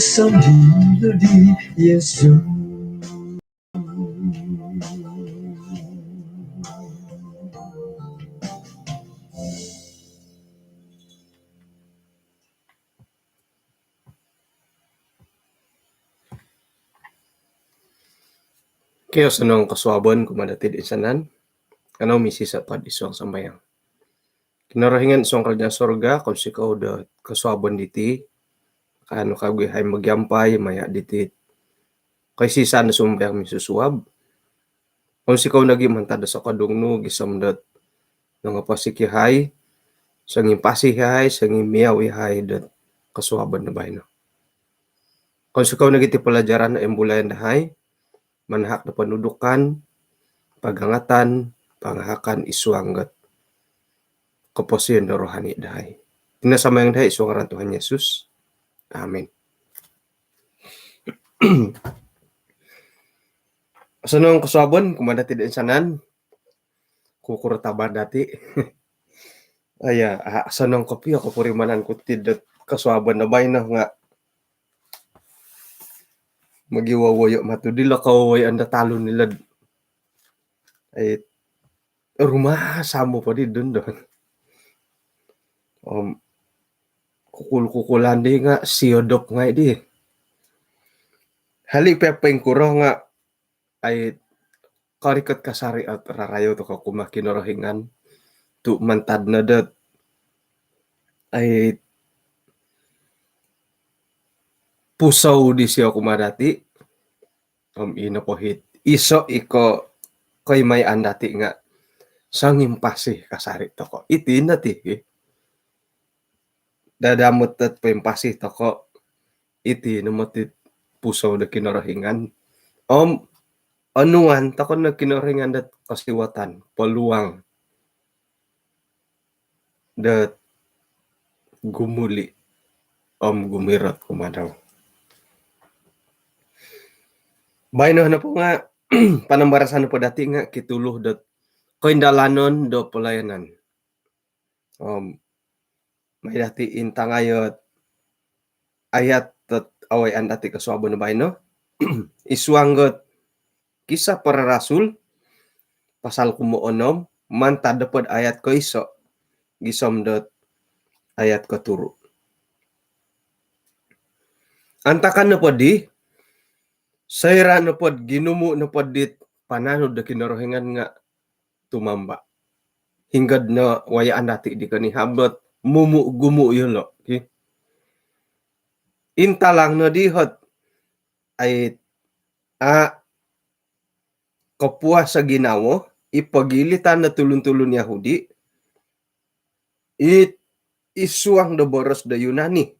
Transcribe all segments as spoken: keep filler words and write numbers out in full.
Sandilo di Yesus. Kio, osonong kosuabon kumaa dati toinsanan. Kanou misiso' po id suang sambayang. Kinorohingan id suang karajaan sorga, kounsikou do kosuabon diti. Kaanu kagu iyahai mogiampai maya' diti koisisan do sumambayang misusuab. Kounsikou nogi' mantad do sokodung nu gisom dot nongoposik iyahai, songimpasi iyahai, songimiau iyahai dot kosuabon do baino. Kounsikou nogi' ti palajaran do imbulayon dahai, manahak do ponudukan, pagangatan, pangahakan id suang dot koposion do rohani dahai. Iti no sambayang dahai id suang ngaran Tuhan Yesus. Amin. Osonong kosuabon kumaa dati toinsanan. Kukuro tabar dati. Aya, a, osonong kopio kopurimanan ku ti dot kosuabon do baino nga' mogiwowoyo' matu dilo kowowoyoon do talun ilo'd. Ai, rumah samo po di dun do. Om kukul-kukulan di nga' siodop ngai' di. Hali' pia poingkuro nga' ai korikot kasari' ot rarayo toko' kumaa Kinorohingan tu' mantad no dot ai pusou disio kumaa dati'. Om ino po hit iso' i ko koimayaan dati' nga' songimpasi kasari' toko'. Iti no ti, dadamot dot poimpasi toko'. Iti no moti pusou do Kinorohingan. Om onuan toko' no Kinorohingan dot kosiwatan, peluang dot gumuli' om gumirot kumaa dau. Baino nopo nga' panambarasan nopo dati' nga' kitulu dot koindalanon do pelayanan. Om mai dati' intangai ot ayat dot awayaan dati' kosuabon baino. Id suang dot Kisah Para Rasul pasal kumoonom, mantad nopo dot ayat koiso' gisom dot ayat koturu'. Antakan nopo di, soira' nopo dot ginumu' nopo dit pananud do Kinorohingan nga' tumamba'. Hinggod no wayaan dati' di konihab dot mumu' gumu' iyolo', ki. Intalang no di hot ai a' kopuas o ginawo i pogilitan do tulun-tulun Yahudi i id suang do boros do Yunani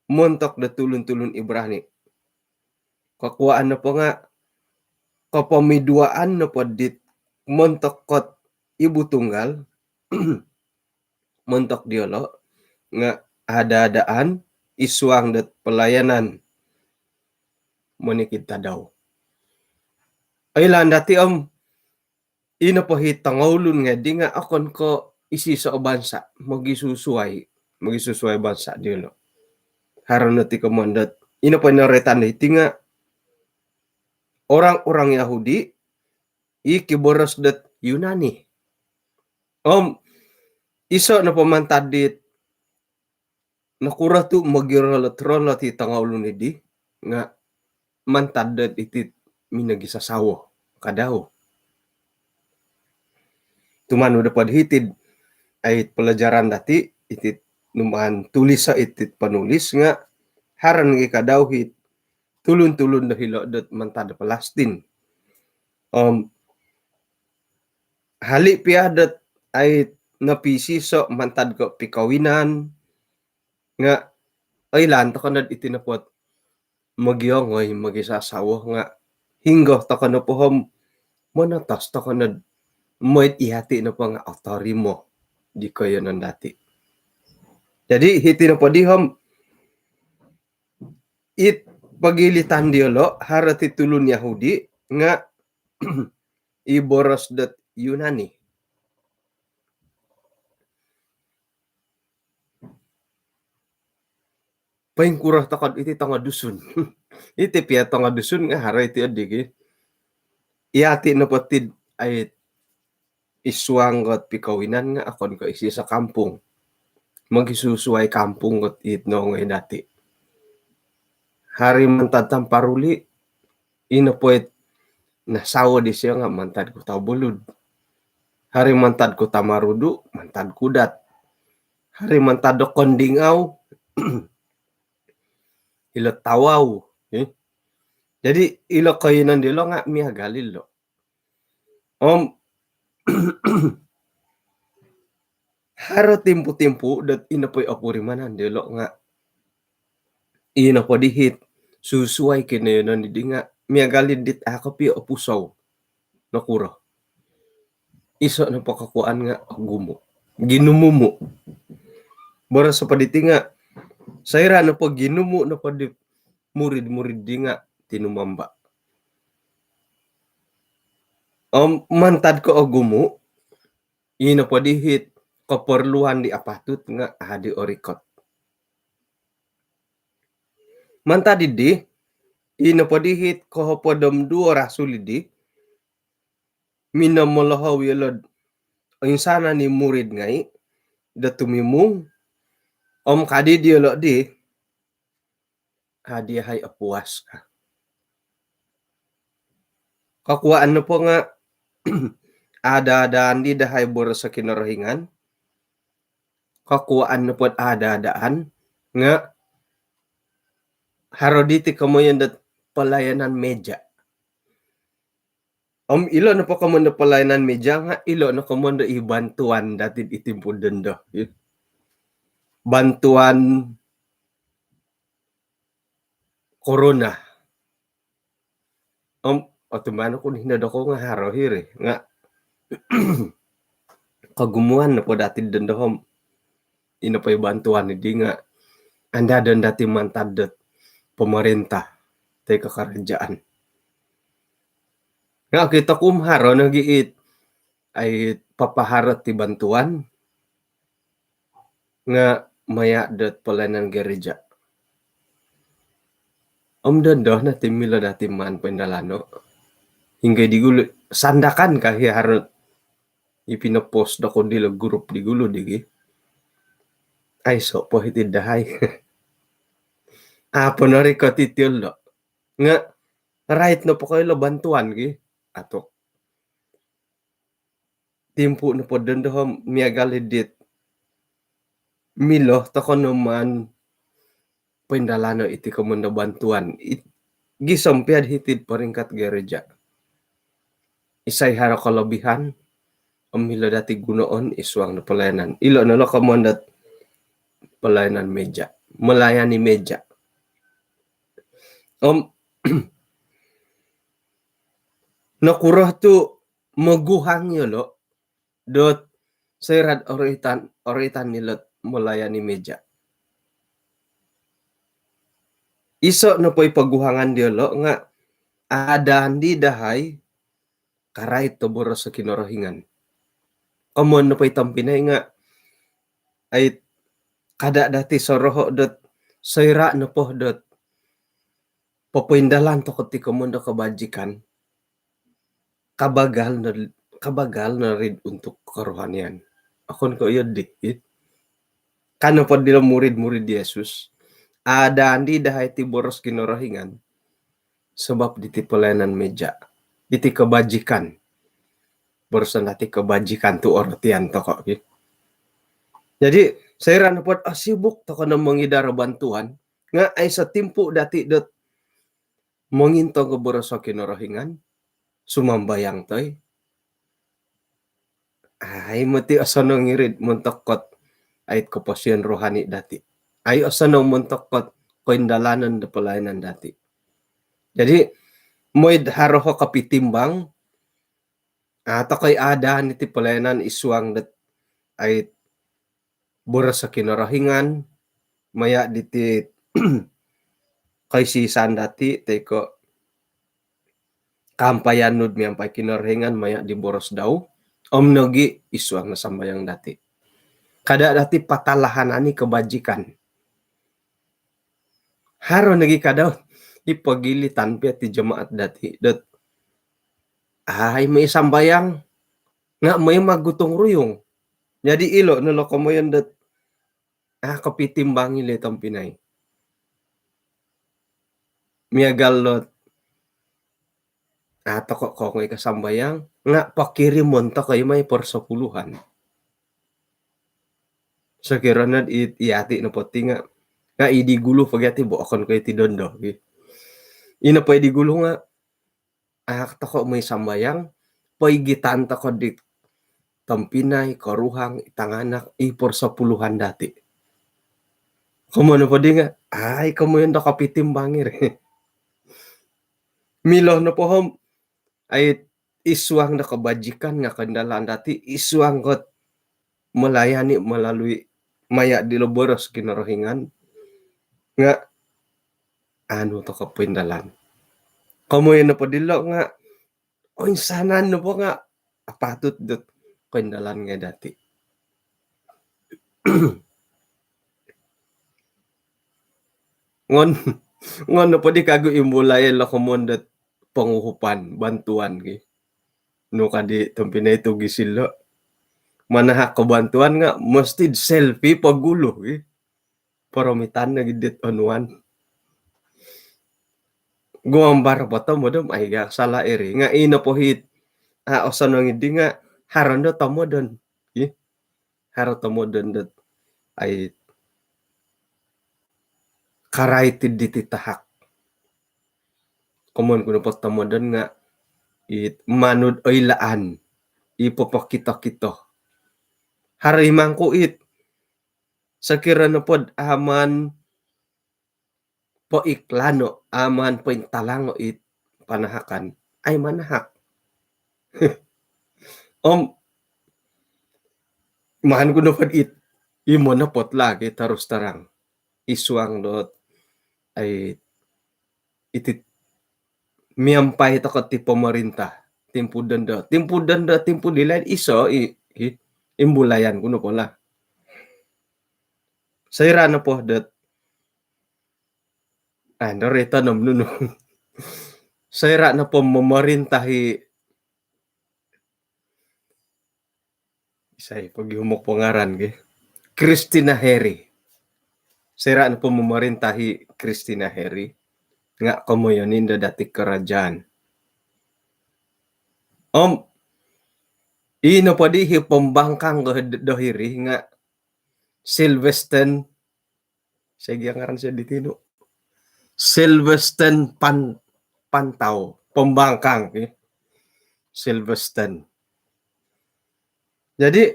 montok do tulun-tulun Ibrani. Kokuaan nopo nga' kopomiduaan nopo dit montok kot ibu tunggal montok diyolo' nga' ada-adaan id suang dot pelayanan monikid tadau. Oilaan dati' om ino po hi tongoulun ngai' di nga' okon ko' isiso' o bansa', mogisusuai, mogisusuai bansa' diyolo'. Haro no ti komoyon dot ino po i noroitan do hiti nga' orang-orang Yahudi i kiboros dot Yunani. Om iso' nopo mantad dit nokuro tu' mogirolot-rolot i tongoulun iddi nga' mantad dot iti'd minogisasawo kadau. Tumanud nopo dot hiti'd ai pelajaran dati', iti'd numaan tuliso' iti'd penulis nga' haro nogi kadau hit tulun-tulun do hilo' dot mantad do Palestin. Om hali' piya dot ai nopiisiso' mantad ko' pikawinan nga' oilaan toko' nod iti nopo dot mogiongoi, mogisasawo nga' hinggo toko' nopo om monotos toko' nod moi'd iyati' nopo nga' otorimo di koiyonon dati'. Jadi hiti nopo di om it pogilitan diyolo' haro ti tulun Yahudi nga' i boros dot Yunani. Poingkuro toko iti tongo Dusun? Iti pia tongo Dusun nga haro iti odi ki. Iyati nopo ti ai id suang dot pikawinan nga okon ko id sakampung. Mogisusuai kampung dot it nongoi dati. Hari mantad Tamparuli, ino po it nasawo disio nga mantad Kota Belud. Hari mantad Kota Marudu, mantad Kudat. Hari mantad do Kondingau, ilo Tawau, eh. Jadi ilo koinan dilo nga miagal ilo. Om haro timpu-timpu dot ino po i opurimanan dilo nga ino po dihit susuai kinoyonon di nga miagal dit ako pio opusou. Nokuro? Iso nopo kokuaan nga ogumu. Ginumumu. Boros po diti nga soira nopo ginumu nopo di murid-murid di nga tinumamba. Om mantad ko ogumu, ino po dihit keperluan di apatut nga adi orikot. Mantad didi, ino po dihit kohopod om duo rasul didi, minomolohou yolo insanan i murid ngai do tumimung, om kadi diolo di, adi hai opuas ka. Kokuaan nopo nga ada-adaan di dahai boros Kinorohingan. Kokuaan nopo ada-adaan nga haro diti komoyon dot pelayanan meja. Om ilo nopo komoyon do pelayanan meja nga ilo no komoyon do i bantuan dati iti timpu dondo. Bantuan corona. Om otumbayaan ku ni hino doko nga haro hiri nga kogumuan nopo dati dondo om ino po i bantuan di nga andadon dati mantad dot pemerintah toi ko kerajaan. Nga okito ku om haro nogi it ai papaharo ti bantuan nga maya dot pelayanan gereja. Om dondo no ti milo dati maan poindalano. Hinggo di gulu Sandakan ka hi haro i pinopos doko dilo grup di gulu digi. Aiso po hiti dahai. Apo nori ko titiol do. Nga rait nopo ko ilo bantuan gi. Atok. Timpu nopo dondo om miagal dit milo toko no maan poindalano iti komoyon do bantuan. It, gisom pia hiti id peringkat gereja. Isai haro kelebihan, om milo dati gunoon id suang do pelayanan. Ilo no lo komoyon dot pelayanan meja. Melayani meja. Om nokuro tu moguhang yolo dot soira dot oroitan, oroitan nilo dot melayani meja. Iso nopo i poguhangan diolo nga adaan di dahai karait do boros Kinorohingan. Komoyon nopo i tompinai nga ai kada dati soroho dot soira nopo dot popoindalan toko ti komoyon do kebajikan. Kabagal no, kabagal no rid untuk kerohanian. Okon ko iyo di. Kan nopo dilo murid-murid Yesus, adaan di dahai ti boros Kinorohingan sebab diti pelayanan meja, diti kebajikan. Boroson dati kebajikan tu orotian toko ki. Jadi soira nopo dot sibuk toko no mongidar bantuan nga aiso timpu dati dot mongintong ko boros Kinorohingan, sumambayang toi. Ai moti osonong iri montok dot ai koposion rohani dati. Ai osonong montok dot koindalanon do pelayanan dati. Jadi mooi do haro ho kopitimbang, ah, toko i adaan iti pelayanan id suang dot ai boros Kinorohingan, maya diti koisisan dati toi ko kaampayan nu do miampai Kinorohingan maya di boros dau, om nogi id suang no sambayang dati. Kada dati patalahan ani kebajikan. Haro nogi kadau i pogilitan pia ti jemaat dati dot ai moi sambayang nga moi magutung ruyung. Jadi ilo no lo komoyon dot ah kopitimbangi le tompinai. Miagal lot ah toko kongoi ka sambayang nga pakirimon toko i mai persepuluhan. Sekiranya i ati no poti nga nga idi gulu pagi ati bo okon ko iti dondo. Ino po idi gulu nga ah toko moi sambayang, poigitan toko di tompinai, koruhang, tanganak, i persepuluhan dati. Komo no podi nga ai komoyon do kopitimbangi ri. Milo no pohom ai isuang do kebajikan nga koindalan dati isuang kot melayani melalui maya dilo boros Kinorohingan nga anu toko poindalan. Komoyon no podilo nga oinsanan no po nga apatut dot koindalan ngai dati. Ngon ngon no podi kagu imbulai lo komoyon dot ponguhupan bantuan ki. Nu kadi tompinai tu gisil lo manahak ko bantuan nga mesti selfie pogulu ki. Poromitan lagi dit onuan. Gombar po tomodon ai ga salah iri nga ino pohit. Ah osonong idi nga harondo tomodon. Ih. Haro tomodon dot ai karai ti diti tahak. Komon kuno po tomodon nga it manud oilaan i popokito-kito. Haro imangku it sakira nopod aman poiklano aman pointalango it panahakan ai manahak. Om maan ku nopod it imo nopod lagi terus terang isuang dot ai iti miampai toko ti pemerintah timpu dondo timpu dondo timpu dilaid iso i, i imbulayan ku nopo lah. Soira nopo dot ah ndorito nom nunu. Soira nopo memerintah i isai pogi humok pengaran ki Christina Heri. Soira nopo memerintah i Christina Heri nga komoyon indo dati kerajaan. Om ino podi hi pembangkang dohiri nga Sylvester Segi angaran sedi tinu Sylvester pan pantau pembangkang ki Sylvester. Jadi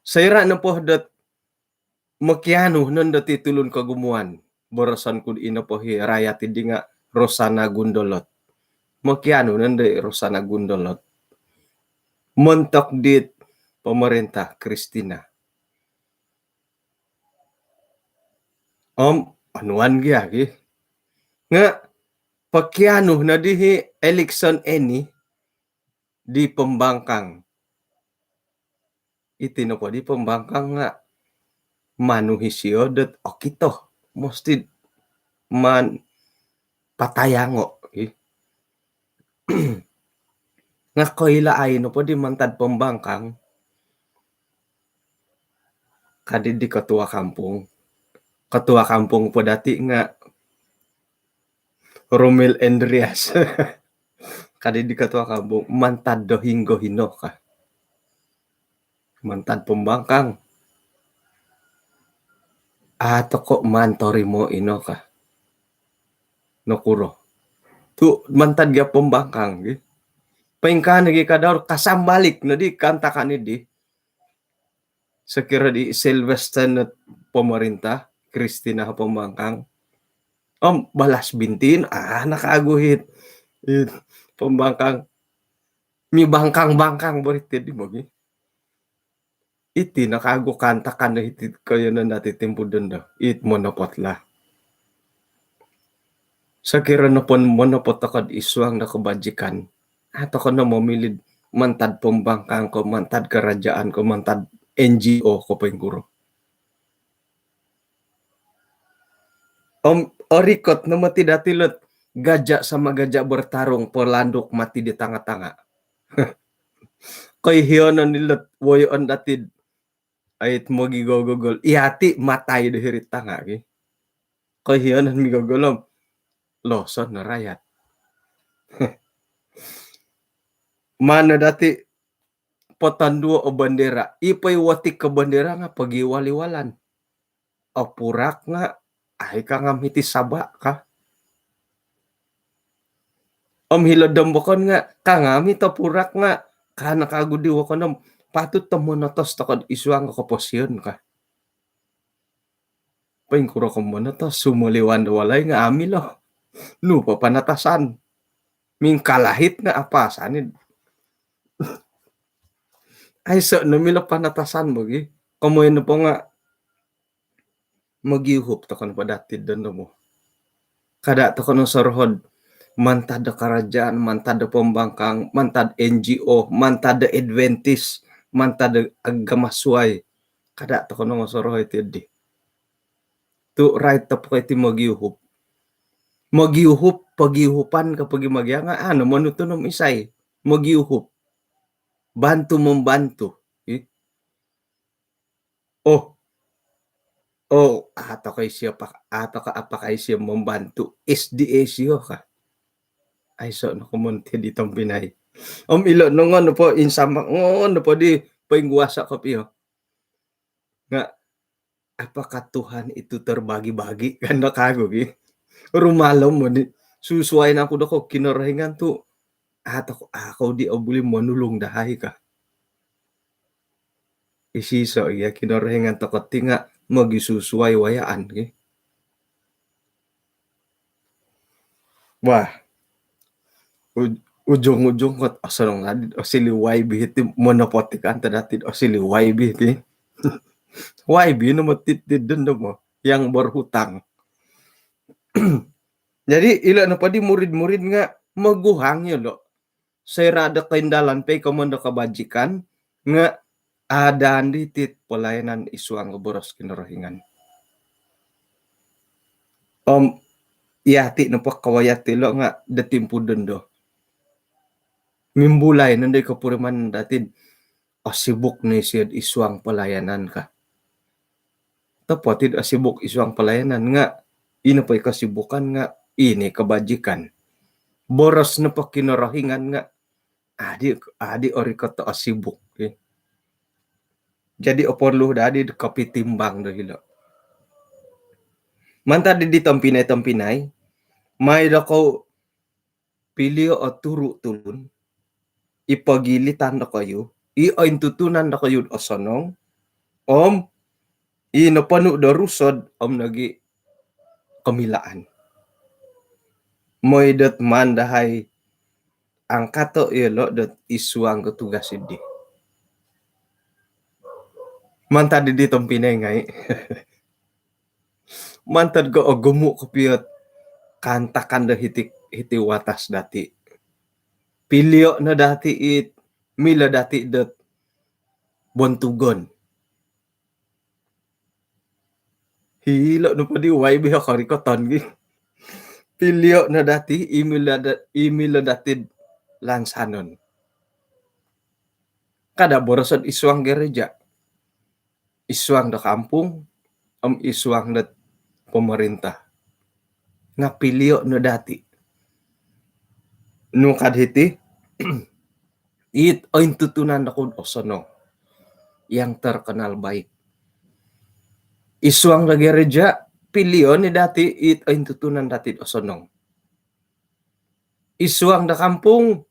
soira nopo dot mokianu nondo ti tulun kogumuan boroson ku ino pohi rayat idi nga Rosana Gundolot. Mokianu nondo Rosana Gundolot montok dit pemerintah Christina. Om onuan gia gi nga pokianu no dihi election eni di pembangkang. Iti nopo di pembangkang nga manu hisio dot okito mesti man patayango. Nga koilaai nopo di mantad pembangkang kadi di ketua kampung. Ketua kampung po dati nga Romil Andreas. Kadi di ketua kampung mantad do hinggo hino ka. Mantad pembangkang. Atau ko mantorimo ino ka. Nokuro tu mantad gia pembangkang gi. Pengkan lagi kadar kasambalik nadi kantakan di. Sekira di Sylvester pemerintah Christina pembangkang. Om balas bintin ah nakaguhit pembangkang mi bangkang-bangkang berarti di bagi. Iti nakagu kantakan do hiti koyonon dati timpu dondo it monopot lah. Sakira nopon monopot tokod isuang do kebajikan atau kono momilid mantad pembangkang ko mantad kerajaan ko mantad N G O ko pengkuro. Om Orikot no moti dati' lot gajah sama gajah bertarung, polanduk mati di tanga-tanga. Koiyonon ni lot woyoon dati'd ait mogigogogol. Iyati' matai do hiri'd tanga' ki. Koiyonon migogol om loson no rayat. Maan no dati' potonduo o bendera. I poi wotik ko bendera nga' pogiwal-iwalan. Opurak nga' ai ka ngam hiti Sabah ka. Om hilo'd dom bokon nga' ka ngam hiti opurak nga' ka nakagu di wokon om patut to monotos toko'd isuang o koposion ka. Poingkuro ko monotos, sumoliwan do walai nga' amu ilo. Nu po panatasan. Mingkalahit nga' apasan id. Aiso' no milo panatasan bogi. Komoyon nopo nga' mogiuhup toko' nopo dati'd dondo bo. Kada' toko' no soroho'd mantad do karajaan, mantad do pembangkang, mantad N G O, mantad do Adventist, mantad do agama suai. Kada' toko' no soroho' iti di. Tu' rait topo ko' iti mogiuhup. Mogiuhup, pogiuhupan ko pogi mogianga', ano monutun om isai. Mogiuhup. Bantu membantu. Ih. Oh. Oh, atau ka isio pak, atau ka apakah isio membantu S D A isio ka. Aiso' no komoyon ti di tompinai. Om ilo' no ngon po insamak ngon po di poingguasa kopio. Nga' apakah Tuhan itu terbagi-bagi? Kan do kagu gi. Rumalom moni. Susuai nangku do ko Kinorohingan tu'. Atau ko, ah, kou di obuli monulung dahai ka. Isiso' iya Kinorohingan toko' ti nga' mogisusuai wayaan gi. Wah. Uj-, ujung-ujung kot osonong tadi osiliu Y B ti monopotik anto dati osiliu Y B ti. Y B no moti ti dondo mo yang berhutang. Jadi ilo' nopo di murid-murid nga' moguhang iyolo'. Soira' do koindalan poi komoyon do kabajikan nga' adan diti pelayanan isuang o boros Kinorohingan. Om iyati' nopo kawaya' ti ilo' nga' do timpu dondo. Mimbulai nondo i kopuriman dati'd osibuk no isio'd isuang pelayanan ka. Topot i'd osibuk isuang pelayanan nga' ino po i kesibukan nga' ino i kebajikan. Boros nopo Kinorohingan nga' adi, adi orikot osibuk. Jadi oporlu dadi do kopitimbang do hilo'. Mantad di tompinai-tompinai, mai do kou pilio' o turu' tulun i pogilitan dokoyu, i ointutunan dokoyu'd osonong, om i noponu' do rusod om nogi' komilaan. Moi dot maan dahai angkato' iyolo' dot isuang ko tugas iddi. Mantad iddi tompinai ngai'. Mantad ko ogumu' kopio kaantakan do hiti, hiti watas dati'. Pilio' no dati' it milo dati' dot bontugon. Hilo' nopo di Y B o korikoton gi. Pilio' no dati' i milo da-, i milo dati'd lansanon. Kada' boroso'd isuang gereja. Isuang do kampung om isuang do pemerintah. Nga' pilio' no dati'. Nu kad hiti, it ointutunan doku'd osonong. Yang terkenal baik. Isuang do gereja, pilio' ni dati' it ointutunan dati'd osonong. Isuang do kampung,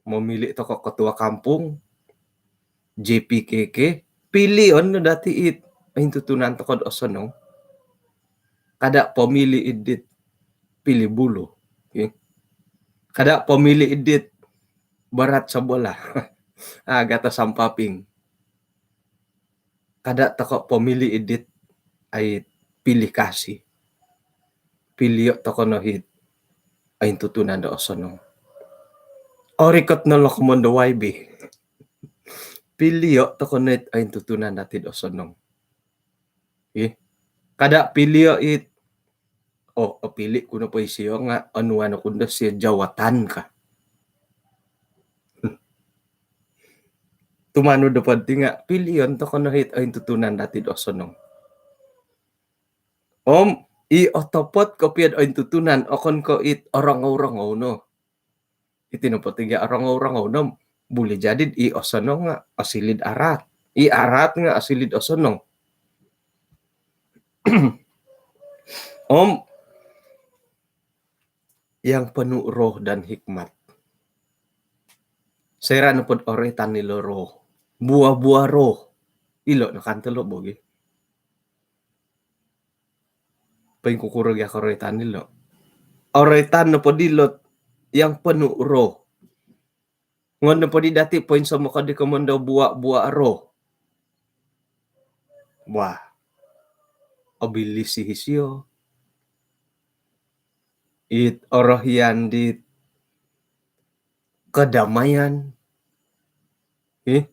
momili' toko' ketua kampung, J P K K, pilio' no dati' it ointutunan toko'd osonong. Kada' pomili' iddit pilih bulu. Okey. Kada' pomili' iddit barat sebelah. Ah, gata sampaping. Kada' toko' pomili' iddit ai pilih kasih. Pilio' toko' no hit ointutunan do osonong. Orikot no lo komoyon do Y B. Pilio' toko' no hit ointutunan dati'd osonong. Ih. Kada' pilio' it Oh, opili' ku nopo isio nga' onuan oku ndo sio jawatan ka. Tumanud nopo diti nga' pilion toko' no it ointutunan dati'd osonong. Om i otopot kopio'd ointutunan okon ko' it orongou-rongou no. Iti nopo tiga orongou-rongou no, buli jadi'd i osonong nga' osiliu'd araat, i araat nga' osiliu'd osonong. Om yang penuh roh dan hikmat. Soira' nopo'd oroitan ilo roh, buah-buah roh, ilo' no kan tolo' bogi. Poingkukuro gia koroitan ilo'? Oroitan nopo dilo' yang penuh roh. Ngon nopo di dati' poinsomok di komoyon do buah-buah roh. Wah, obilis i' isio. It orohian dit kedamaian. Ih,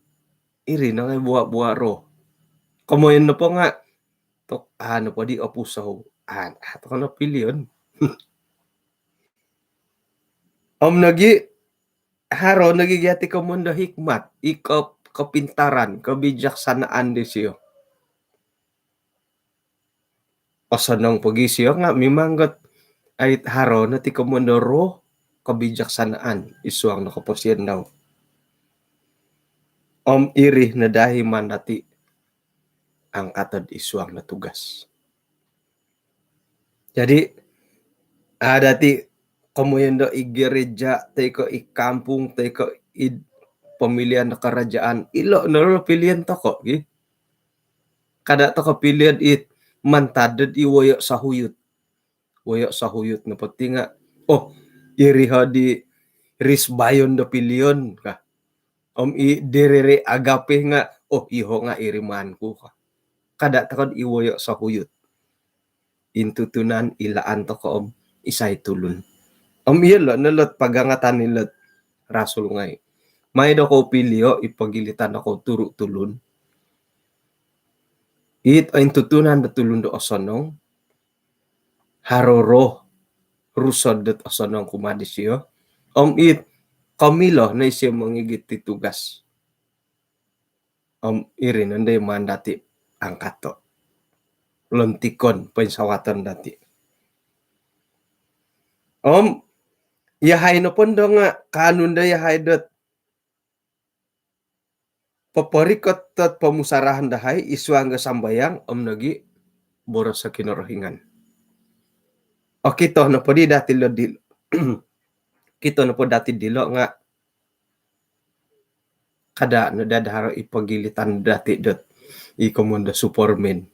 iri no ngai' buah-buah roh. Komoyon nopo nga' tok, a' nopo di opusou, a' toko' no pilion. Om nogi' haro nogi' gia ti komoyon do hikmat, i ko-, kepintaran, kebijaksanaan disio. Osonong pogi sio nga' mimang got ai haro no ti komoyon do roh kebijaksanaan id suang no koposion dau. Om iri no daa i maan dati' angkatod id suang no tugas. Jadi, a' dati' komoyon do i gereja, toi ko' i kampung, toi ko' i pemilihan do kerajaan, ilo' no lo pilion toko' gi. Kada' toko' pilion it mantad dot i woyo' sohuyut. Woyo' sohuyut nopo ti nga', oh, iri ho di Risbayon do pilion ka. Om i diri ri Agape nga', oh, iho nga' iri maan ku ka. Kada' toko'd i woyo' sohuyut. Intutunan ilaan toko' om isai tulun. Om iyolo' no lot pagangatan ilot rasul ngai'. Mai dokou pilio' i pogilitan dokou turu' tulun. It ointutunan do tulun do osonong, haro roh rusod dot osonong kumaa disio. Om it komilo no isio mongigit ti tugas. Om iri nondo i maan dati' angkato'. Lontikon poinsawaton dati'. Om iyahai nopo ndo nga' kaanu ndo iyahai dot poporikot dot pomusarahan dahai id suang do sambayang om nogi' boros do Kinorohingan. Okito nopo di dati' lo di, okito nopo dati' dilo' nga' kada' no daa do haro i pogilitan dati' dot i komoyon do Superman.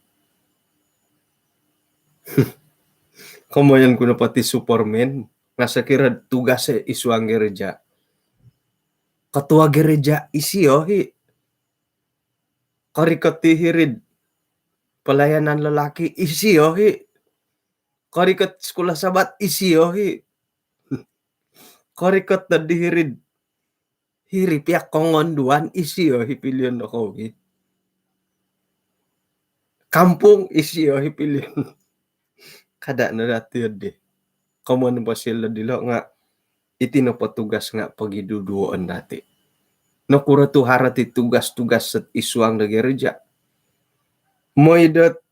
Komoyon ku nopo ti Superman nga' sokiro tugas id suang gereja, ketua gereja isio hi. Korikot ti hiri'd pelayanan lelaki isio hi. Korikot sekolah Sabat isio hi. Korikot dot di hiri'd, hiri pia kongonduan isio hi pilion dokou gi. Kampung isio hi pilion. Kada' no dati' di. Komoyon posil dilo' nga' iti nopo tugas nga' pogiduduoon dati'. Nokuro tu haro ti tugas-tugas sot id suang do gereja. Moi dot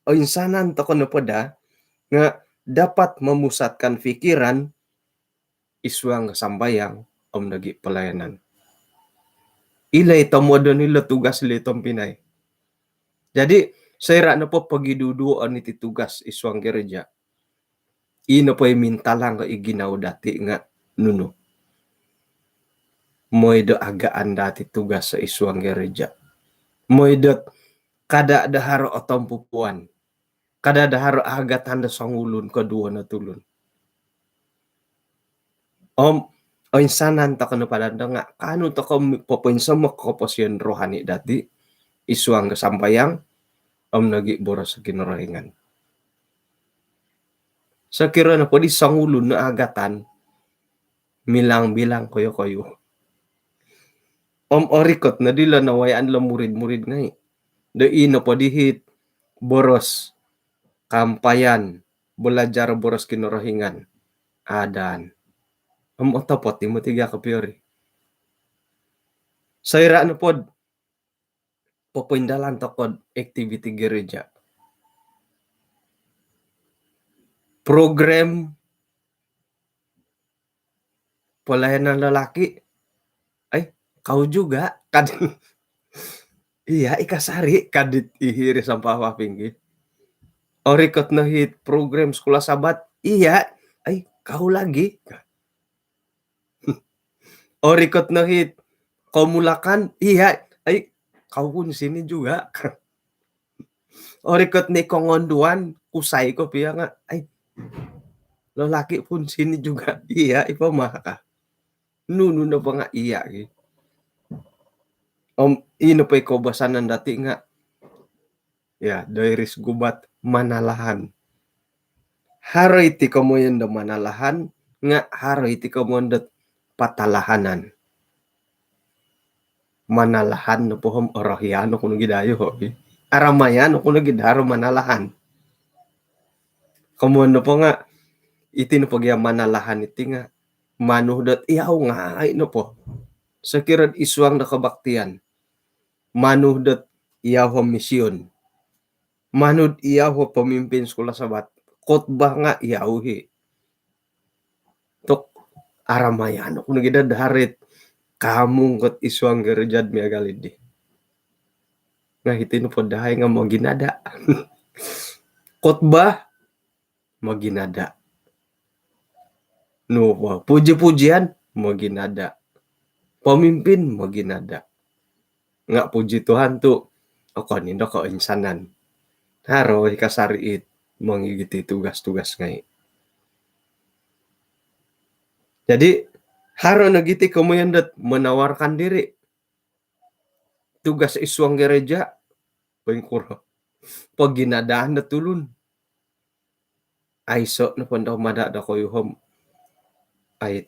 oinsanan toko' nopo daa nga' dapat memusatkan fikiran id suang do sambayang om nogi' pelayanan. Ilo i tomodon ilo tugas ilo tompinai. Jadi, soira' nopo pogiduduoon iti tugas id suang gereja, i nopo i mintalang ko i ginawo dati' nga' nunu? Moi do agaan dati' tugas id suang gereja. Moi dot kada' do haro otompupuan. Kada' do haro agatan do songulun ko duo no tulun. Om oinsanan toko' nopo daa nga' kaanu toko' popoinsomok koposion rohani dati' id suang do sambayang om nogi' boros Kinorohingan. Sokiro nopo di songulun no agatan, milang-bilang koyo-koyo. Om orikot no dilo nawayaan lo murid-murid ngai'. Do i nopo di hit boros kampayan belajar boros Kinorohingan. Adan. Om otopot i moti gia kopio ri. Soira' nopod popoindalan toko'd aktiviti gereja, program pelayanan lelaki, ai, kau juga, kad. Iya, i kasari, kad dit ihi ri sampah waping gi. Orikot no hit program sekolah Sabat, iya, ai, kau lagi. Orikot no hit komulakan, iya, ai, kau pun sini juga. Orikot ni kongonduan, kusai kopio nga, ai, lelaki pun sini juga. Iya, i po mah ka. Nunu nopo nga iya gi. Om ino po i koubasanan dati nga, ya, doiris gubat manalahan. Haro iti komoyon do manalahan, nga haro iti komoyon do patalahanan. Manalahan nopo om orohian oku nogi dayo, ho, i. Aramaian oku nogi daro manalahan. Komoyon nopo nga, iti nopo gia manalahan iti nga, manu dot iyau ngai nopo. Sokiro id suang do kebaktian. Manu dot iyau ho mision. Manu dot iyau ho pemimpin sekolah Sabat. Khotbah nga iyau hi. Tok aramaian oku nogi dot haro it kamung kot id suang gereja miagal di. Nga hiti nopo dahai nga moginada. Khotbah moginada. Nu, puji-pujian moginada. Pemimpin moginada. Nga puji Tuhan tu, okon i no koinsanan. Haro i kasari it mongigit i tugas-tugas ngai. Jadi, haro nogi iti komoyon dot menawarkan diri. Tugas id suang gereja, poingkuro. Poginadaan do tulun. Aiso nopo ndo mada dokoyu om, ai,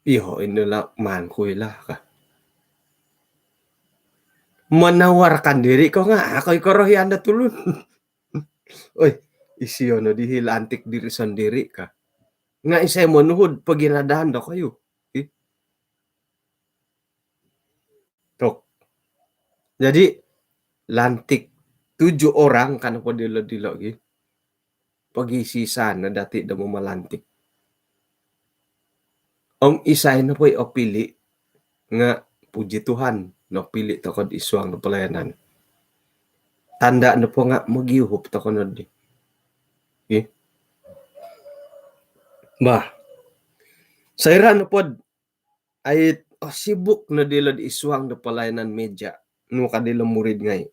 iyo, inilah maan ku ilah ka. Menawarkan diri ko nga, a, koi korohian do tulun. Oi, isio no dihi lantik diri sendiri ka. Nga isai monuhud poginadaan dokoyu. Ih. Tok. Jadi, lantik tujuh orang kan po dilo-dilo gi. Pogisisan no dati do mamalantik. Om isai nopo i opili nga puji Tuhan, nopili toko id suang do pelayanan. Tanda nopo nga mogiuhup toko nodi. Ih. Bah. Soira nopo dot ai, oh, sibuk no dilo id suang do pelayanan meja. Nu ka dilo murid ngai.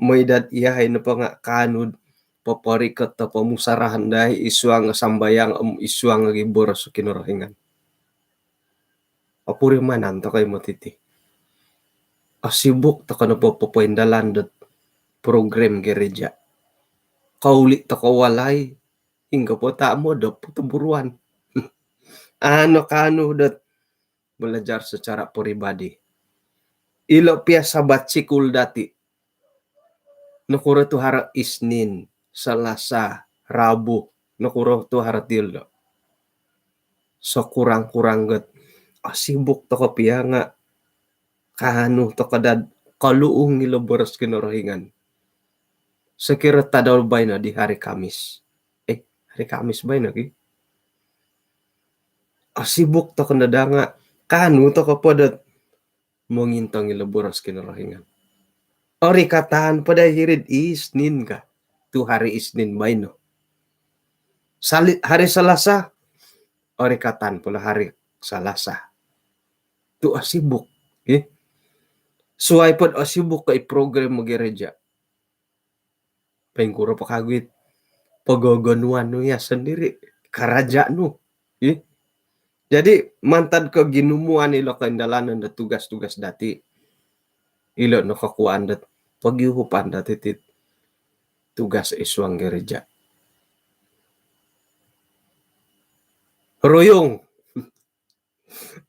Mooi dot iyahai nopo nga kaanu do poporikot do pomusarahan dahai id suang sambayang om id suang nogi boros Kinorohingan. Opurimanan toko i moti ti. Oh, sibuk toko nopo popoindalan dot program gereja. Kouli toko walai, hinggo po ta modop tu buruan. Ano kaanu dot belajar secara peribadi. Ilo pia Sabat sikul dati. Nokuro tu haro Isnin, Selasa, Rabu, nokuro tu haro tilo. Sekurang-kurang got, ah, sibuk toko pia nga kaanu toko dot koluung ilo boros Kinorohingan. Sokiro tadau baino di hari Kamis. Eh, hari Kamis baino ki. Ah, sibuk toko no daa nga kaanu toko po dot mongintong ilo boros Kinorohingan. Orikatan po daa hiri'd Isnin ka. Tu hari Isnin baino. Sali-, hari Selasa, orikatan po lah hari Selasa. Tu osibuk, eh. Suai po dot osibuk ko i program gereja. Poingkuro po kagu it pogogonuan nu iya sendiri, karaja nu. Ih. Jadi, mantad ko ginumuan ilo koindalanan do tugas-tugas dati, ilo no kokuaan dot pogiuhupan dati it tugas id suang gereja. Ruyung.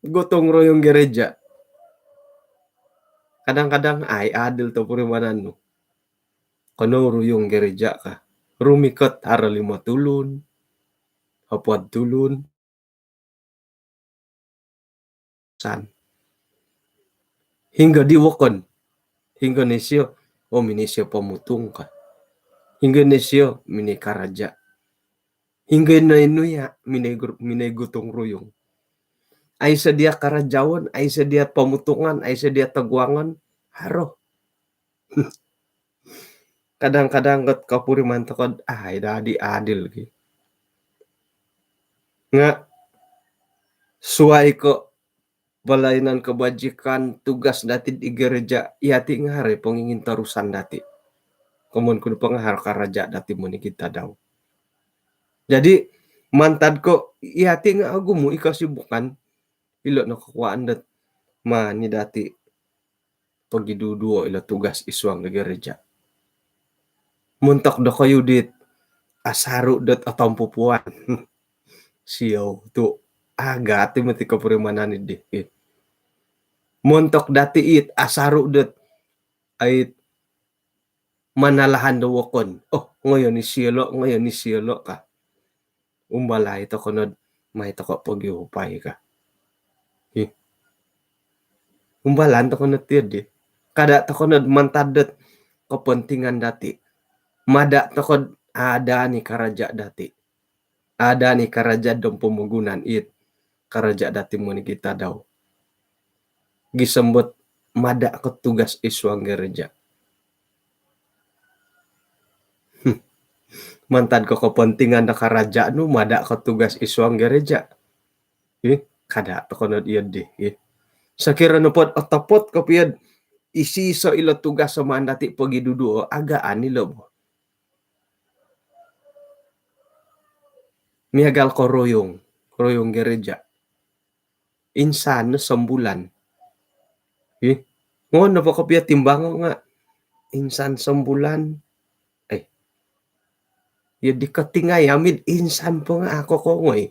Gotong royong gereja. Kadang-kadang ai adil topurimanan nu. Kono ruyung gereja ka. Rumikot haro limo tulun, hopod tulun. San. Hinggo di wokon. Hinggo ni sio, oh, mini sio pomutung ka. Hinggo ni sio, mini karaja. Hinggo no inu ya, mini gur-, mini gotong-royong. Ai sedia karajaon, ai sedia pomutungan, ai sedia toguangon, haro. Kadang-kadang got kopuriman toko, ah, ida adil-adil ki. Nga suai ko pelayanan kebajikan, tugas dati di gereja, yati nga haro pongingin terusan dati. Komoyon ku nopo nga haro karaja dati monikid tadau. Jadi, mantad ko yati nga ogumu i kesibukan, ilo no kokuaan dot mani dati pogiduduo ilo tugas id suang do gereja. Montok dokoyu dit asaru dot otompupuan. Siou tu agat i moti kopurimanan di. Montok dati it asaru dot ait manalahan do wokon. Oh, ngoyo ni siolo, ngoyo ni siolo ka. Umbalai toko nod mai toko pogiuhupai ka. Hi. Umbalan toko nod tiyo di. Kada toko nod mantad dot kepentingan dati. Mada toko ada ni karaja dati. Ada ni karaja dom pomogunan it karaja dati monikid tadau. Gisom dot mada ko tugas id suang gereja. Hmm. Mantad ko kepentingan do karaja nu, mada ko tugas id suang gereja. Ih, kada toko nod iyo di. Ih. Sokiro nopo dot otopot kopio dot iso-iso ilo tugas do maan dati pogiduduo, agaan ilo bo. Miagal ko royong, royong gereja. Insan no sombulan. Ih, ngono po kopio timbango nga insan sombulan. Eh. Iyo di kotingai ami dot insan po nga a' ko kongoi.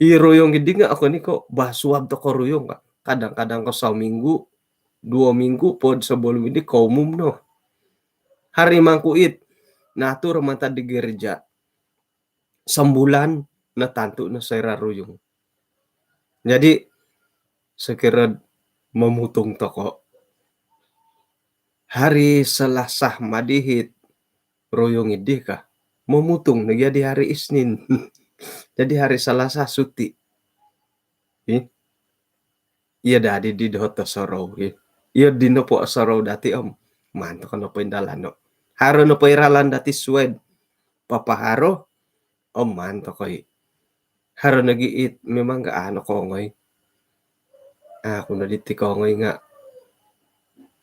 I royong idi nga okon i ko bah suab toko royong ka. Kadang-kadang ko seminggu, dua minggu po sebelum idi koumum no. Haro mangku it naatur mantad di gereja. Sombulan no tantu no soira royong. Jadi, sokiro momutung toko, hari Selasa ma dihit royong idi ka. Momutung no gia di hari Isnin. Jadi hari Selasa cuti. Ih. Iyo dadi di dohot do sorou, ih. Iyo di nopo sorou dati om maan toko nopo indalano. Haro nopo i ralan dati suai dot papaharo om maan toko i. Haro nogi it memang nga a' no kongoi. Aku no diti kongoi nga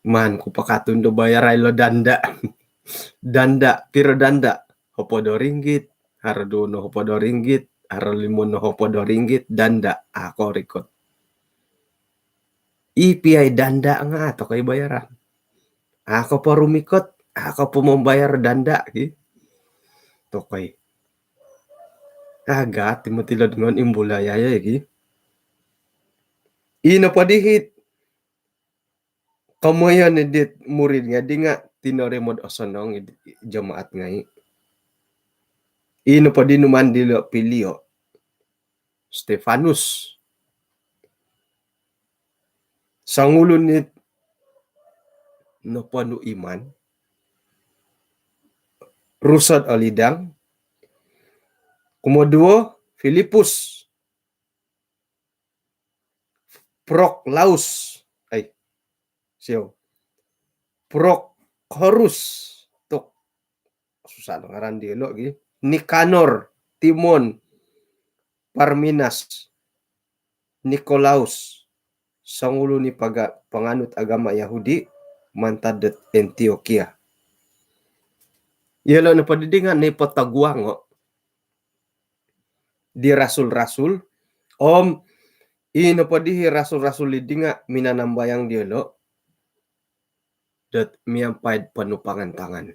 maan ku pakatun do bayarai lo danda. Danda, piro danda? Hopod do ringgit, haro duo no hopod do ringgit, haro limo no hopod do ringgit, danda, a' korikot. I piai danda nga a' toko i bayaran. A' ko po rumikot, a' ko po mombayar danda ki. Tokoi. Agat i moti lo dot ngoon imbulai ayo ki. Ino po dihit komoyon dit murid nga di nga tinorimo dot osonong id jemaat ngai. Ino po di numaan dilo pilio. Stefanus. Songulun it noponu iman. Rusod o lidang. Kumoduo, Filipus. Proklaus. Ai. Siou. Prokhorus. Tok. Susah do ngaran diolo gi. Nikanor, Timon, Parminas, Nikolaus, songulun i paga-, panganut agama Yahudi, mantad dot Antiokia. Iyolo nopo didi nga nipataguango di rasul-rasul, om i nopo dihi rasul-rasul didi nga minanambayang diolo dot miampai ponupangan tangan.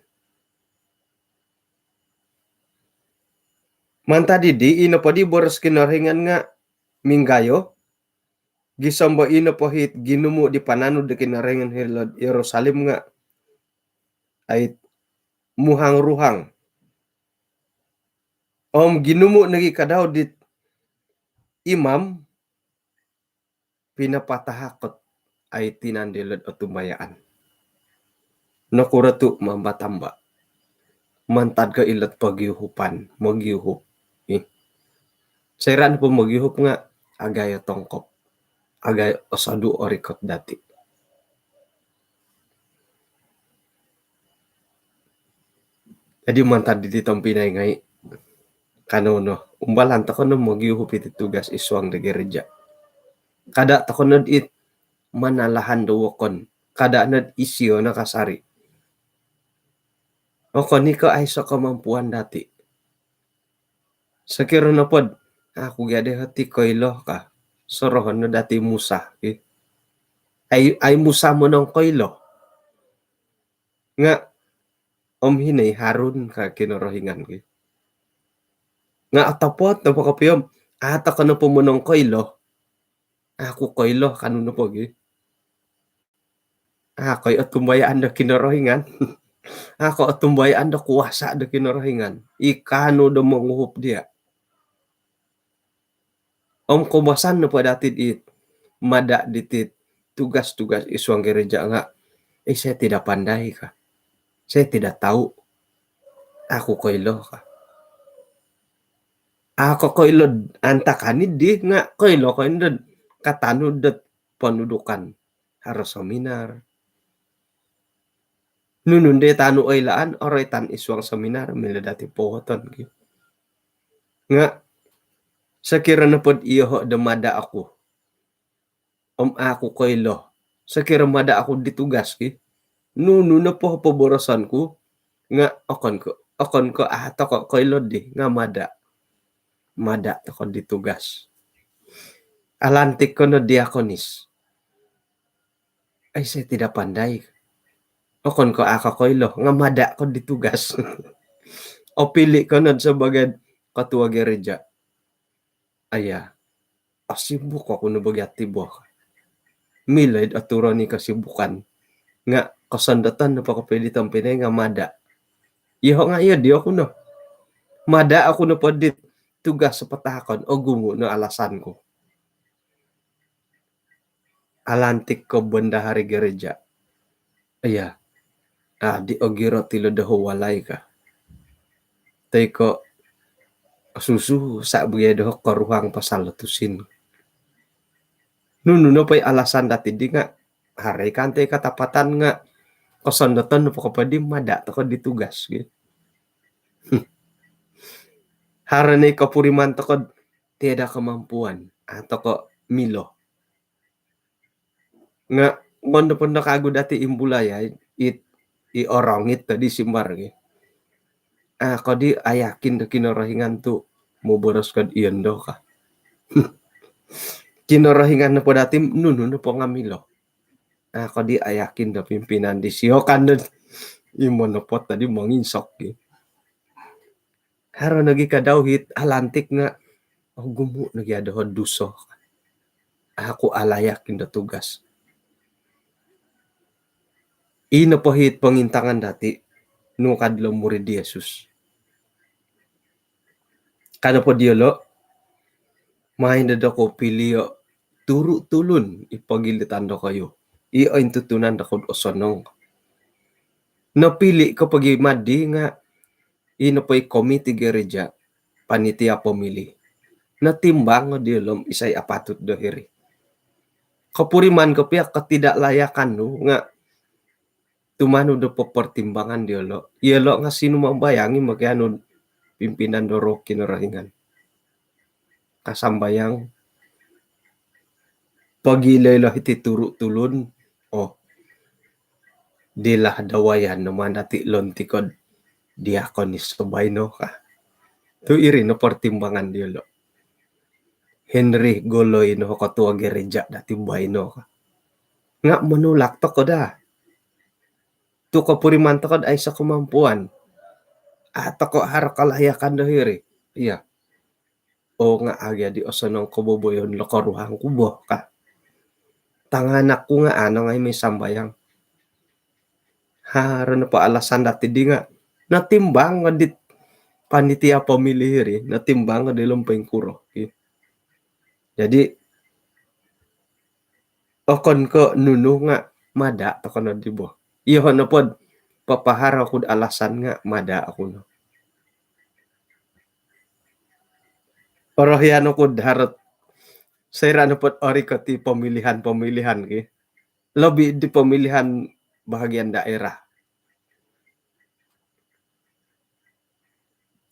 Mantad didi, i nopo di boros Kinorohingan nga minggayo, gisom do i nopo hit ginumu di pananud do Kinorohingan hilo'd Yerusalem nga ait muhang-ruhang. Om ginumu' nogi' kadau dit imam pinapatahak ot ai tinan dilo'd otumbayaan. Nokuro tu' mambatamba'? Mantad ko ilo'd pogiuhupan, mogiuhup. Ih. Soira' nopo mogiuhup nga' agayo tongkop, agayo osodu' orikot dati'. Jadi mantad diti tompinai ngai', kanou no, umbalan toko' no mogiuhup iti tugas id suang do gereja. Kada' toko' nod it manalahan do wokon, kada' nod isio no kasari'. Okon i' ko' aiso' kemampuan dati'. Sokiro nopod, aku gia dii hoti koilo ka, sorohon no dati' Musa, ki. Ai, ai Musa monong koilo. Nga' om hino i Harun ka Kinorohingan, ki. Nga' otopot nopo kopio om, a' toko' nopo monong koilo, aku koilo kanu nopo, ki. A' ko i' otumbayaan do Kinorohingan. A' ko otumbayaan do kuasa' do Kinorohingan i kanu do monguhup diya'. Om koubasan nopo dati'd it mada' diti'd tugas-tugas id suang gereja nga', eh, saya tidak pandai ka. Saya tidak tahu. Aku koilo ka. A' ko koilo'd antakan iddi nga' koilo ko indo'd katanud dot ponudukan. Haro seminar. Nunu nde tanu oilaan, oroitan id suang seminar, milo dati' powoton, ki. Nga' sokiro nopod iyoho' do mada' oku om a' ku koilo, sokiro mada' oku di tugas, ki, nunu nopo poboroson ku nga' okon ko', okon ko' a' toko' koilo di nga' mada'. Mada' toko' di tugas. Alantik ko no diakonis. Ai, saya tidak pandai. Okon ko' a' ko koilo nga' mada' ko di tugas. Opili' ko nod sabagai ketua gereja. Aya, osibuk oku no bo gia ti bo. Milo i'd aturon i kesibukan. Nga' kosondoton nopo kopio di tompinai nga' mada'. Iyoho' nga' iyo di oku no. Mada' oku nopo dit tugas sapatahakon, ogumu' no alasan ku. Alantik ko bendahari gereja. Iya. A' di ogirot ilo doho' walai ka. Toi ko' susu sa' bagai doho' koruhang pasal do tusin. Nunu nopo i alasan dati' di nga' haro i kanto i katapatan nga' kosondoton nopo kopio di mada' toko' di tugas, ki. Haro no i kopuriman toko'd tiada kemampuan, a' toko' milo. Nga' ngondo pondo kagu dati' imbulai ai, it, i orongit tadi simbar, ki. A' ko di ayakin do Kinorohingan tu' moboros ko'd iyondo ka. Kinorohingan nopo dati' nunu nopo nga' milo. A' ko di ayakin do pimpinan disio kan do. Imo nopo tadi monginsok, ki. Haro nogi ka dau hit alantik nga' ogumu' nogi a' doho'd duso. A' ku alayak indo tugas. Ino po hit pongintangan dati' nung kad lo murid Yesus. Ka nopo diyolo', main do dokou pilio' turu' tulun i pogilitan dokoyu, i ointutunan dokou'd osonong. Nopili' ko pogi maddi nga' ino po i komiti gereja, panitia pemilih, notimbang diyolo' om isai apatut do hiri. Kopuriman ko pia ketidaklayakan nu nga' tumanud do poportimbangan diyolo'. Iyolo' nga' sinumambayang i mokianu pimpinan do Roh Kinorohingan. Kasambayang, pogilo-ilo hiti turu' tulun, oh, dilah dawayan no maan dati' lontiko'd diakonis baino ka. Tu' iri no portimbangan diyolo'. Henry Goloi no ketua gereja dati' baino ka. Nga' monulak toko' daa. Tu' kopuriman toko'd aiso' kemampuan. A' toko' haro kalayakan do hiri. Iya. Oo, nga' agi adi osonong koboboyon lo koruhang ku bo ka. Tanganak ku nga' ano ngai' moi sambayang. Haro nopo alasan dati' di nga' Notimbang ko dit panitia pemilih iri, notimbang ko di lompeng kuro. Jadi okon ko nunu nga mada toko no di bo. Iyo nopo papaharo ku alasan nga mada oku no. Orohian oku harut soira nopo ori koti pemilihan-pemilihan ki. Lebih di pemilihan bahagian daerah.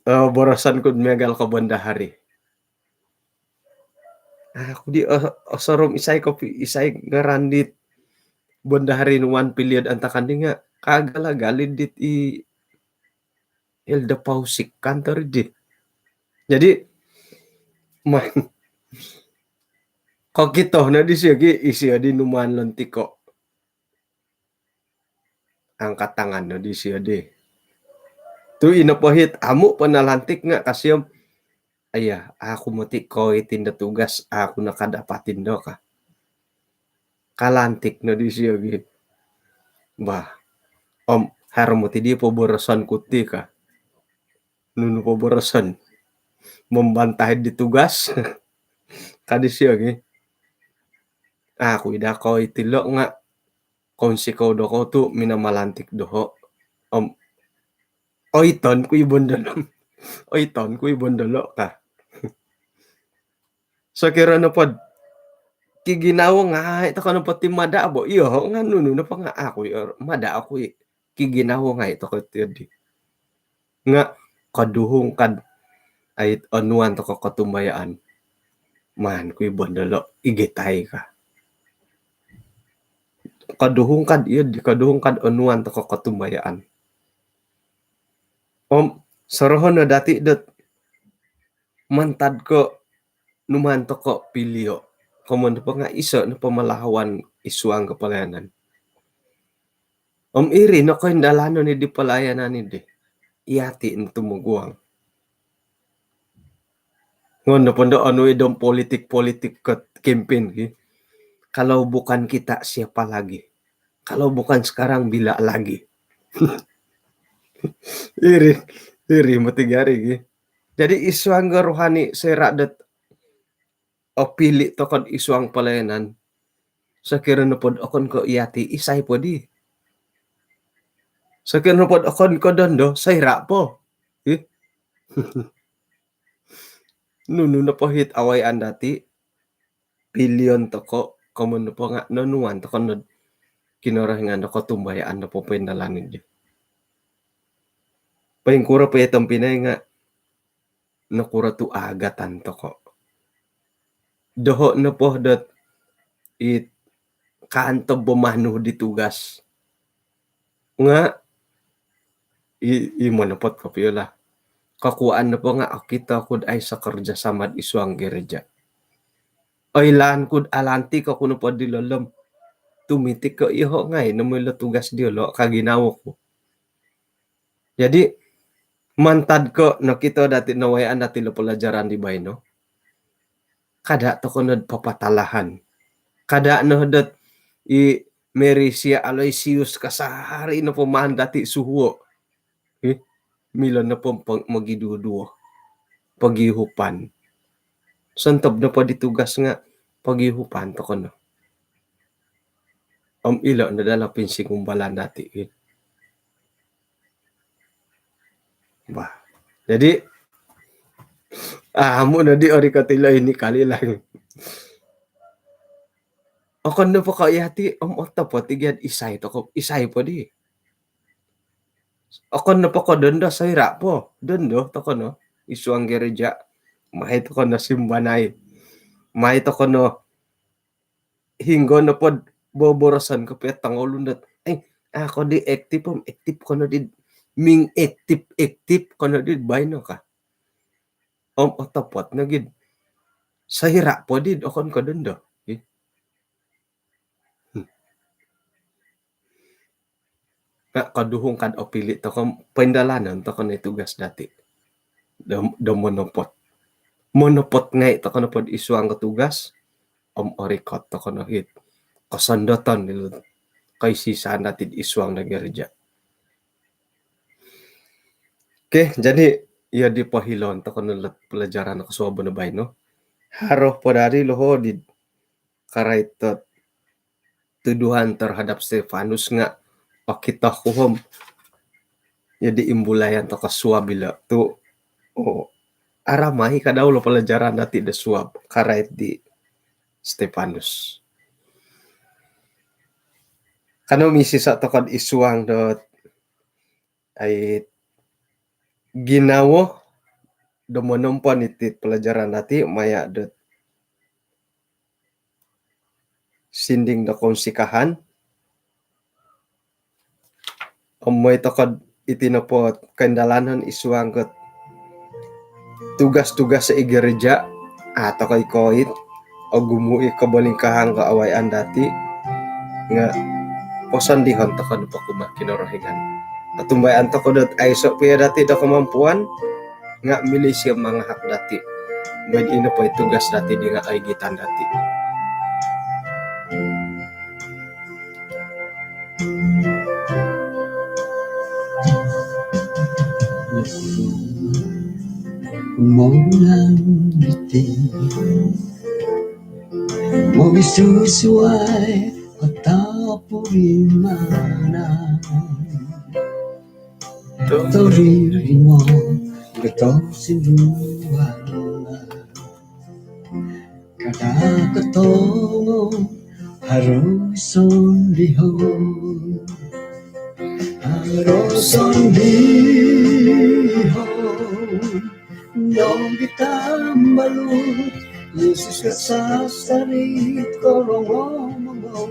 Eh, boroson ku miagal ko bendahari. Aku di, eh, osorom isai kopi, isai ngaran dit bendahari nuan pilihan antakan di nga kagala galid dit i Hilda Pausik kantor di. Jadi man kokito no di sio gi isio di numan lontiko. Angkat tangan no di sio di. Tu ino pohit amu pernah lantik nga kasiom. Ayah, aku mati koi tinda tugas, aku nakadapatin do ka. Kalantik no di sio gi. Bah, om haro mati di poboroson kuti ka. Nunu poboroson. Membantah di tugas. Ka di sio gi. Aku ida koi tilo nga konsi kou doko tu mina malantik doho. Om oiton ku ibon dolo. Oiton ku ibon dolo ka. Sokiro nopod kiginawo ngai toko nopo ti mada bo. Iyo nga nunu nopo nga aku iyo mada aku i kiginawo ngai toko ti di. Nga kaduhung kad ait onuan toko kotumbayaan. Man ku ibon dolo igitai ka. Kaduhung kad iyo di kaduhung kad onuan toko kotumbayaan. Om sorohon no dati dot mantad ko numan toko pilio. Komon nopo nga iso nopo malahawan isuang ko pelayanan. Om iri no koindalanon di pelayanan di. Iyati no tumoguang. Ngon nopo ndo onu idom politik-politik ke kempen ki. Kalau bukan kita siapa lagi? Kalau bukan sekarang bila lagi? Iri, iri mati gari ki. Jadi isuang ga rohani soira dot opili tokod isuang pelayanan. Sokiro nopod okon ko iyati isai po di. Sokiro nopod okon ko dondo soira po. Ih. Nunu nopo hit awai andati pilion toko komon nopo nga nonuan toko nod Kinorohingan do kotumbayaan do popoindalan di. Poingkuro po iya tompinai nga nokuro tu agatan toko. Doho nopo dot it kanto bo manu di tugas. Nga i, i monopot kopio lah. Kakuan nopo nga okito kud ai sekerja sama di suang gereja. Oilaan kud alanti ko kuno po di lolom. Tumitik ko iho ngai nomo ilo tugas diolo kaginawo ku. Jadi mantad ko nokito dati nawayaan dati lo pelajaran di baino. Kada toko nod papatalahan. Kada no dot i Merisia Aloysius kasahari no pemahan dati suhuo. Eh, milo no pom mogiduo-duo. Pogihupan. Sontob no po di tugas nga pogihupan toko no. Om ilo no dalam pinsingumbalan dati. Bah. Jadi amu no di ori kotilo ini kali lah. Okon no po ko iyati om otopot igiad isai toko isai po di. Okon no po ko dondo soira po dondo toko no isuang gereja. Mai toko no simbanai. Mai toko no hinggo nopod boboroson ko pia tongolun dot eh ako di aktif om aktif kono di ming aktif aktif kono di baino ka. Om otopot no gid soira po di okon ko dondo. Nga kaduhung kad opili toko poindalanon toko no i tugas dati. Do monopot. Monopot ngai toko nopod isuang ko tugas om orikot toko no hit kosondoton ilu koisisaan dati isuang do gereja. Okey, jadi iyo di pohilon tokou no pelajaran kosuabon baino. Haro po dari loho di karait tuduhan terhadap Stefanus nga okito ku om iyo di imbulayan tokou suab ilo tu, oh, aramai kadau lo pelajaran dati do suab karait di Stefanus. Kanou misisa tokou id suang do ai ginawo do monompon iti pelajaran dati maya do sinding do kounsikahan. Om mooi tokou iti nopo kaindalanon id suang do tugas-tugas id gereja, ah, tokou ikoit, ogumu i kobolingkahangan do awayaan dati, nga posondihon tokou nopo kumaa Kinorohingan. Otumbayaan tokou dot aiso pia dati do kemampuan, nga milo isio mangahak dati. Mooi ino po i tugas dati di nga oigitan dati. Monang iti mogisusuai atau purimanan. Toririmo getong sinduan. Kada kotongo haro sondihon. Haro sondihon. Nong gitambalut Yesus kasasari korongou mongou.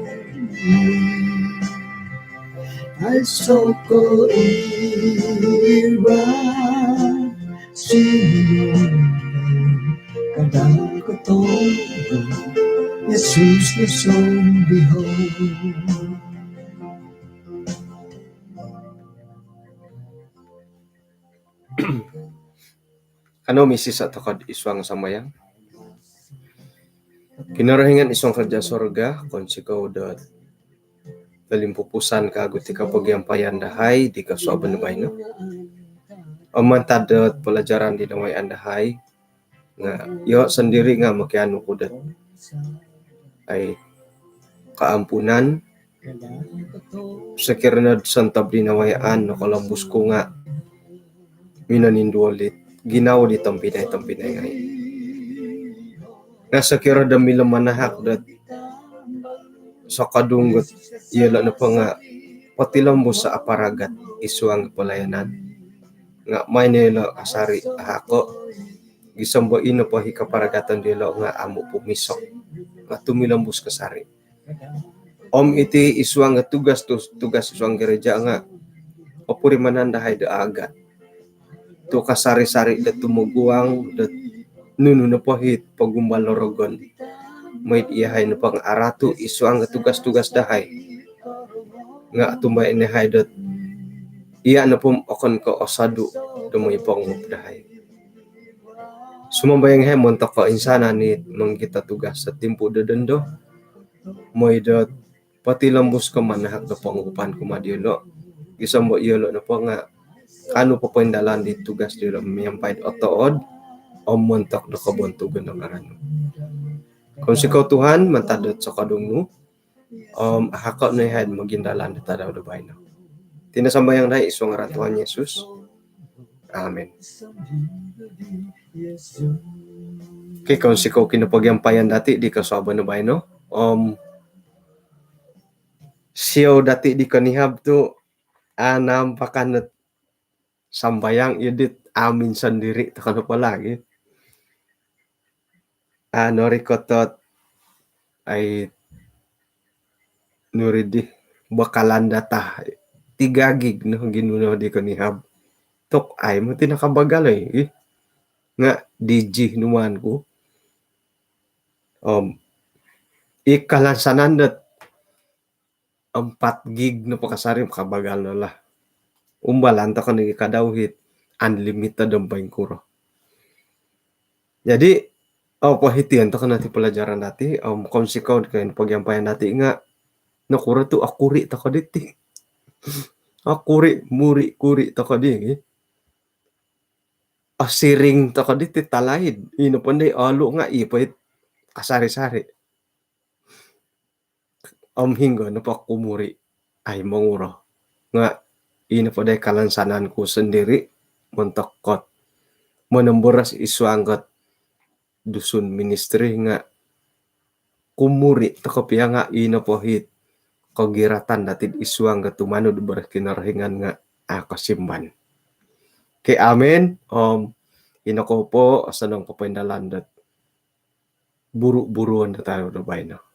Aiso ko iba sini kadang kotongo Yesus kasondihon. Kanou misisa tokou id suang sambayang. Kinorohingan id suang kerajaan sorga, kounsikou do tolimpupusan kagu ti kopogiampayan dahai di kosuabon baino. Om mantad do pelajaran di nawayaan dahai, nga iyo sondiri nga mokianu ku dot ai kaampunan. Sokiro nod sontob di nawayaan nokolombus ku nga minoninduol di ginawo di tompinai-tompinai ngai. Nga sokiro do milo manahak dot sokodung dot iyolo nopo nga potilombus aparagat id suang pelayanan, nga maai no iyolo asari ahako. Gisom bo ino po i kaparagatan diolo nga amu pumisok, nga tumilombus kasari. Om iti id suang do tugas tu, tugas id suang gereja nga opurimanan dahai do agat tu kasari-sari do tumoguang do nunu nopo i pogumbal do rogon. Mooi do iyahai nopo nga aratu id suang do tugas-tugas dahai. Nga tumbai nihai dot iya nopo okon ko osodu do mooi ponguhup dahai. Sumambayang yahai montok koinsanan i mongkito tugas do timpu do dondo. Mooi dot potilombus ko manahak do ponguhupan kumaa diolo. Gisom bo iyolo nopo nga kaanu popoindalan di tugas diolo miampai do otood om montok do kobontugan do ngaran nu. Kounsikou Tuhan mantad dot sokodung nu. Om ahako no yahai mogindalan do tadau do baino. Iti no sambayang dahai id suang ngaran Tuhan Yesus. Amin. Okey, kounsikou kinopogiampayan dati di kosuabon do baino. Om siou dati di konihab tu anampakan dot sambayang iyo dit amin sondiri tokou nopo lagi. Anu, rikot dot ai nuri di bekalan data tiga gig no ginuno di konihab. Tu ai moti nakabagal oi. Nga digi nuan ku. Om i kalansanan dot empat gig nopo kasari makabagal no lah. Umbalan tokou nogi kadau it unlimited om poingkuro. Jadi, oh, pohitian tokou no iti pelajaran dati, om kounsikou kinopogiampayan dati nga nokuro tu okuri tokou diti. Okuri, muri, kuri tokou di, gi. siring toko diti talaid. Ino po di olu nga i po it kasari-sari. Om hinggo nopo kumuri ai monguro. Nga ino po di kalansanan ku sendiri montok kot monomboros id suang dot Dusun Ministry nga kumuri toko pia nga ino po it kogiratan dati id suang dot tumanud boros Kinorohingan nga a kosimban. Ke amin. Om ino ko po osonong popoindalan dot buru-buruon dot tadau do baino.